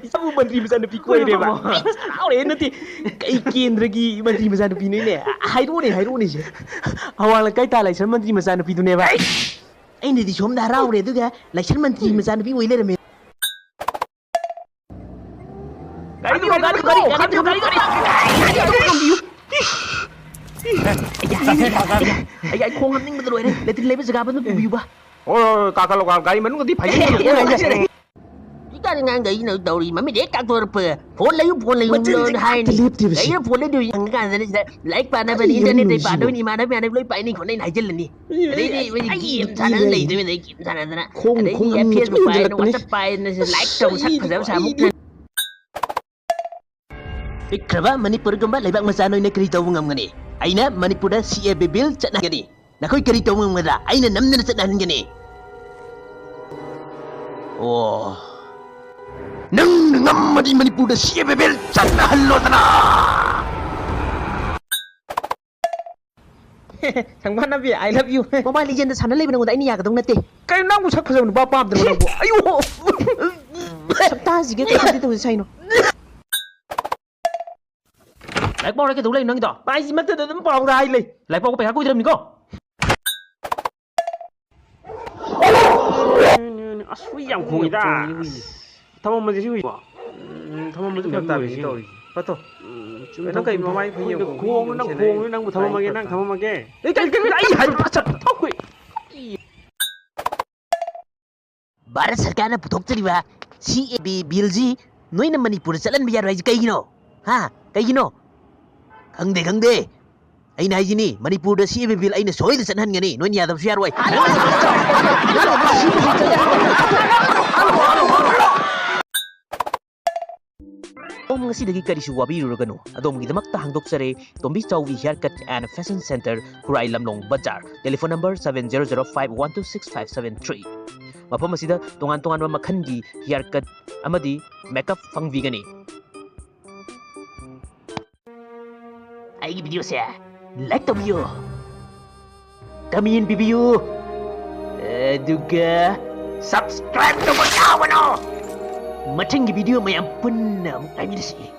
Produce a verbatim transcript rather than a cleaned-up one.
ꯏꯆꯥꯕꯨ ꯃꯟꯇ꯭ꯔꯤ ꯃꯆꯥꯅꯨꯄꯤ ꯀꯣꯏꯔꯦꯕ꯫ ꯑꯩ ꯍꯔꯥꯎꯔꯦ, ꯅꯠꯇꯦ꯫ ꯀꯩ ꯀꯦꯟꯗ꯭ꯔꯒꯤ ꯃꯟꯇ꯭ꯔꯤ ꯃꯆꯥꯅꯨꯄꯤꯅꯣꯅꯦ? ꯍꯥꯏꯔꯛꯑꯣꯅꯦ, ꯍꯥꯏꯔꯛꯑꯣꯅꯦ ꯁꯦ꯫ ꯑꯋꯥꯡ ꯂꯩꯀꯥꯏ ꯇꯥ ꯂꯥꯏꯁ꯭ꯔꯝ ꯃꯟꯇ꯭ꯔꯤ ꯃꯆꯥꯅꯨꯄꯤꯗꯨꯅꯦꯕ꯫ ꯑꯩꯅꯗꯤ ꯁꯣꯝꯗ ꯍꯔꯥꯎꯔꯦ, ꯑꯗꯨꯒ ꯂꯥꯏꯁ꯭ꯔꯝ ꯃꯟꯇ꯭ꯔꯤ ꯃꯆꯥꯅꯨꯄꯤ ꯑꯣꯏ ꯂꯩꯔꯝꯃꯦ꯫ ꯒꯥꯔꯤꯗꯣ, ꯒꯥꯔꯤꯗꯣ, ꯒꯥꯔꯤꯗꯣ, ꯒꯥꯔꯤꯗꯣ, ꯒꯥꯔꯤꯗꯣ, ꯒꯥꯔꯤꯗꯣ, ꯒꯥꯔꯤꯗꯣ ꯈꯥꯝꯕꯤꯌꯨ꯫ ꯑꯩ, ꯑꯩ, ꯑꯩ, ꯑꯩ ꯈꯣꯡ ꯍꯥꯝꯅꯤꯡꯕꯗ ꯂꯣꯏꯔꯦ꯫ ꯂꯦꯇ꯭ꯔꯤꯟ ꯂꯩꯕ ꯖꯒꯥ ꯑꯃꯗ ꯄꯨꯕꯤꯌꯨꯕ꯫ ꯍꯣꯏ, ꯍꯣꯏ, ꯍꯣꯏ, ꯀꯥꯈꯠꯂꯣ, ꯀꯥꯈꯠꯂꯣ꯫ ꯒꯥꯔꯤ ꯃꯅꯨꯡꯗꯗꯤ ꯐꯩꯖꯤꯟ ꯍꯧꯖꯤꯛꯀꯥꯟꯗꯤ ꯉꯥꯡꯗ ꯑꯩꯅ ꯇꯧꯔꯤ, ꯃꯃꯤꯠ ꯍꯦꯛ ꯀꯥꯛꯊꯣꯔꯛꯄ, "ꯐꯣꯟ ꯂꯩꯌꯨ, ꯐꯣꯟ ꯂꯩꯌꯨ" ꯃꯆꯤꯟꯁꯦ ꯍꯥꯏꯔꯅꯤ꯫ ꯂꯦꯞꯇꯦꯕ ꯁꯤ꯫ "ꯀꯩꯒꯤꯅꯣ ꯐꯣꯟ ꯂꯩꯗꯣꯏꯁꯦ?" ꯍꯪꯉꯀꯥꯟꯗꯅ ꯁꯤꯗ ꯂꯥꯏꯔꯤꯛ ꯄꯥꯅꯕꯅꯤ, ꯀꯔꯤꯅꯣ ꯏꯟꯇꯔꯅꯦꯠꯇ ꯁꯤꯕꯣ? ꯄꯥꯅꯕꯅꯤ, ꯏꯃꯥꯟꯅꯕ ꯃꯌꯥꯝꯅ ꯂꯣꯏ ꯄꯥꯏꯅꯩ ꯈꯣꯠꯅꯩꯅ ꯍꯥꯏꯖꯤꯜꯂꯅꯤ꯫ ꯑꯗꯩꯗꯤ ꯑꯩꯈꯣꯏꯗꯤ ꯑꯩ ꯒꯦꯝ ꯁꯥꯟꯅꯅ ꯄꯦꯜꯂꯦ꯫ ꯂꯩꯗꯣꯏꯅꯤ, ꯑꯗꯩ ꯒꯦꯝ ꯁꯥꯟꯅꯗꯅ꯫ ꯈꯣꯡ, ꯑꯗꯩꯗꯤ ꯈꯣꯡ ꯍꯥꯝꯅꯤꯡꯕꯁꯦ ꯐꯦꯁꯕꯨꯛ ꯄꯥꯏꯗꯅ, ꯍꯦꯟꯖꯜꯂꯛꯄꯅꯦ꯫ ꯋꯥꯆꯞ ꯄꯥꯏꯗꯅ, ꯁꯤ ꯂꯥꯏꯛ ꯇꯧ, ꯁꯛ ꯐꯖꯕ ꯁꯥꯃꯨꯛꯇꯅ꯫ ꯄꯤꯛꯈ꯭ꯔꯕ ꯃꯅꯤꯄꯨꯔꯒꯨꯝꯕ ꯂꯩꯕꯥꯛ ꯃꯆꯥ ꯅꯣꯏꯅ ꯀꯔꯤ ꯇꯧꯕ ꯉꯝꯒꯅꯤ? ꯑꯩꯅ ꯃꯅꯤꯄꯨꯔꯗ ꯁꯤ ꯑꯦ ꯕꯤ ꯕꯤꯜ ꯆꯠꯅꯍꯟꯒꯅꯤ꯫ ꯅꯈꯣꯏ ꯀꯔꯤ ꯇꯧꯕ ꯉꯝꯒꯗ꯭ꯔꯥ? ꯑꯩꯅ ꯅꯝꯗꯅ ꯆꯠꯅꯍꯟꯒꯅꯤ꯫ ꯑꯣ꯫ ꯅꯪꯅ ꯉꯝꯃꯗꯤ ꯃꯅꯤꯄꯨꯔꯗ ꯁꯤ ꯑꯦ ꯕꯤ ꯕꯤꯜ ꯆꯠꯅꯍꯜꯂꯣꯗꯅ! ꯁꯪꯕꯥꯅꯕꯤ, I love you꯫ Mobile legend ꯁꯥꯟꯅ ꯂꯩꯕ ꯅꯉꯣꯟꯗ ꯑꯩꯅ ꯌꯥꯒꯗꯧ ꯅꯠꯇꯦ꯫ ꯀꯩꯅꯣ, ꯅꯪꯕꯨ ꯁꯛ ꯐꯖꯕ ꯅꯨꯄꯥ ꯄꯥꯝꯗ꯭ꯔꯕ ꯅꯪꯕꯨ? ꯑꯌꯣ! ꯁꯛꯇꯥꯁꯤꯒ ꯀꯩ ꯈꯟꯗꯤ ꯇꯧꯁꯤ ꯁꯥꯏꯅꯣ? ꯂꯥꯏꯔꯤꯛ ꯄꯥꯎꯔꯦ, ꯀꯩꯗꯧ ꯂꯩ ꯅꯪꯒꯤꯗꯣ? ꯄꯥꯏꯁꯤꯃꯛꯇꯗ ꯑꯗꯨꯝ ꯄꯥꯎꯔ ꯍꯥꯏ ꯂꯩ꯫ ꯂꯥꯏꯔꯤꯛ ꯄꯥꯎꯕ ꯄꯩꯁꯥ ꯀꯨꯏꯗ꯭ꯔꯕꯅꯤꯀꯣ? ꯑꯁ, ꯍꯨꯏ ꯌꯥꯝ ꯈꯣꯡꯉꯤꯗ꯫ ꯍꯨꯏ, ꯍꯨꯏ꯫ ꯊꯃꯝꯃꯁꯤ ꯁꯤ ꯍꯨꯏ꯫ ꯎꯝ, ꯊꯃꯝꯃꯁꯤ ꯐꯔꯛ ꯇꯥꯕꯤꯁꯤ ꯇꯧꯔꯤꯁꯤ꯫ ꯄꯠꯇꯣ꯫ ꯎꯝ, ꯆꯨꯝ ꯅꯪ ꯀꯩ ꯊꯣꯛꯄꯅꯤ꯫ ꯃꯃꯥꯏ ꯐꯩ ꯌꯦꯡꯉꯣ? ꯈꯣꯡꯅ ꯅꯪ ꯈꯣꯡꯅ ꯅꯪꯕꯨ ꯊꯃꯝꯃꯒꯦ, ꯅꯪ ꯊꯃꯝꯃꯒꯦ꯫ ꯑꯦ, ꯀꯔꯤ, ꯀꯔꯤ, ꯑꯩ ꯍꯥꯏꯕ ꯆꯠ-, ꯊꯧꯈ꯭ꯔꯦ꯫ ꯚꯥꯔꯠ ꯁꯔꯀꯥꯔꯅ ꯄꯨꯊꯣꯛꯆꯔꯤꯕ ꯁꯤ ꯑꯦ ꯕꯤ ꯕꯤꯜꯁꯤ ꯅꯣꯏꯅ ꯃꯅꯤꯄꯨꯔꯗ ꯆꯠꯍꯟꯕ ꯌꯥꯔꯣꯏ ꯍꯥꯏꯁꯤ ꯀꯩꯒꯤꯅꯣ? ꯍꯥ? ꯀꯩꯒꯤꯅꯣ? ꯈꯪꯗꯦ, ꯈꯪꯗꯦ꯫ ꯑꯩꯅ ꯍꯥꯏꯁꯤꯅꯤ, ꯃꯅꯤꯄꯨꯔꯗ ꯁꯤ ꯑꯦ ꯕꯤ ꯕꯤꯜ ꯑꯩꯅ ꯁꯣꯏꯗꯅ ꯆꯠꯍꯟꯒꯅꯤ, ꯅꯣꯏꯅ ꯌꯥꯗꯕꯁꯨ ꯌꯥꯔꯣꯏ꯫ ꯑꯗꯣꯝ ꯉꯁꯤꯗꯒꯤ ꯀꯔꯤꯁꯨ ꯋꯥꯕꯤꯔꯨꯔꯒꯅꯨ꯫ ꯑꯗꯣꯝꯒꯤꯗꯃꯛꯇ ꯍꯥꯡꯗꯣꯛꯆꯔꯦ ꯇꯣꯝꯕꯤ ꯆꯥꯎꯕꯤ Hair Cut and Fashion Center, ꯈꯨꯔꯥꯏ ꯂꯝꯂꯣꯡ ꯕꯖꯥꯔ꯫ Telephone number seven zero zero five one two six five seven three꯫ ꯃꯐꯝ ꯑꯁꯤꯗ ꯇꯣꯉꯥꯟ ꯇꯣꯉꯥꯟꯕ ꯃꯈꯜꯒꯤ hair cut ꯑꯃꯗꯤ makeup ꯐꯪꯕꯤꯒꯅꯤ꯫ ꯑꯩꯒꯤ video ꯁꯦ like ꯇꯧꯕꯤꯌꯨ, comment ꯄꯤꯕꯤꯌꯨ, ꯑꯗꯨꯒ subscribe ꯇꯧꯕ ꯀꯥꯎꯒꯅꯨ꯫ ꯃꯊꯪꯒꯤ ꯚꯤꯗꯤꯑꯣ ꯃꯌꯥꯝ ꯄꯨꯟꯅ ꯑꯃꯨꯛ ꯉꯥꯏꯃꯤꯟꯅꯁꯤ꯫